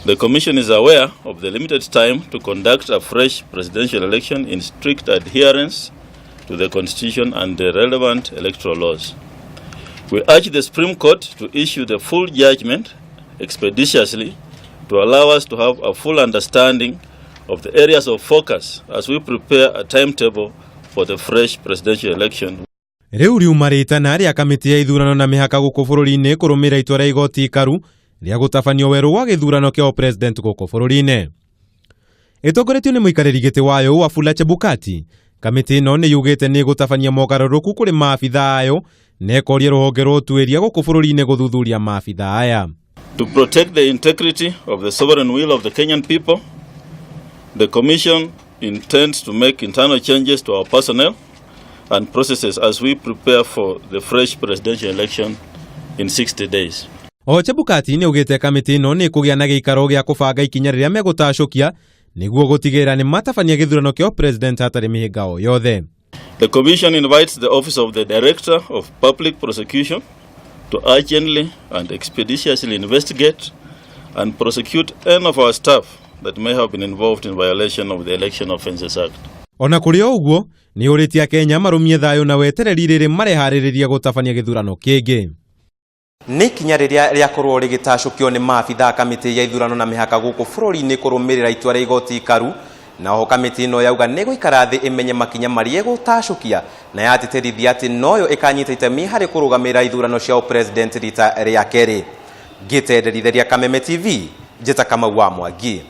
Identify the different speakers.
Speaker 1: The Commission is aware of the limited time to conduct a fresh presidential election in strict adherence to the Constitution and the relevant electoral laws. We urge the Supreme Court to issue the full judgment expeditiously to allow us to have a full understanding of the areas of focus as we prepare a timetable for the fresh presidential election.
Speaker 2: Rĩu riuma rĩtana rĩa kamĩtĩ ya ithurano na mĩhaka gũkũ bũrũri-inĩ kũrũmĩrĩra itua rĩa igoti ikaru rĩa gũtabanio werũ wa gĩthurano kĩa president gũkũ bũrũri-inĩ. Ĩtongoretio nĩ mũikarĩri gĩtĩ wayo Wafula Chebukati, kamĩtĩ ĩno nĩ yugĩte nĩ ĩgũtabania mogarũrũku kũrĩ maabitha ayo na ĩkoria rũhonge rwa ũtuĩria gũkũ bũrũri-inĩ gũthuthuria maabitha aya.
Speaker 1: To protect the integrity of the sovereign will of the Kenyan people, the Commission intends to make internal changes to our personnel and processes as we prepare for the fresh presidential election in 60 days.
Speaker 2: O Chebukati nĩ augĩte kamĩtĩ ĩno nĩ ĩkũgĩa na gĩikaro gĩa kũbanga ikinya rĩrĩa megũtacũkia nĩguo gũtigĩrĩra nĩ matabania gĩthurano kĩa president hatarĩ mĩhĩnga o yothe.
Speaker 1: The Commission invites the Office of the Director of Public Prosecution to urgently and expeditiously investigate and prosecute any of our staff that may have been involved in violation of the Election Offences Act.
Speaker 2: Ona kũrĩ o ũguo, nĩ ũrĩtie Akenya marũmie thayũ na wetereri rĩrĩ mareharĩrĩria gũtabania gĩthurano kĩngĩ. Nĩ ikinya rĩrĩa rĩakorwo rĩgĩtacũkio nĩ maabitha kamĩtĩ ya ithurano na mĩhaka gũkũ bũrũri-inĩ kũrũmĩrĩra itua rĩa igoti ikaru. Na oho kamĩtĩ ĩno yauga nĩ gũikara thĩ ĩmenye makinya marĩa ĩgũtacũkia na yatĩtĩrithia atĩ noyo ĩkanyita itemi harĩ kũrũgamĩrĩra ithurano cia president rita rĩa kerĩ. Ngĩtenderithĩria Kameme TV, njĩta Kamau wa Mwangi.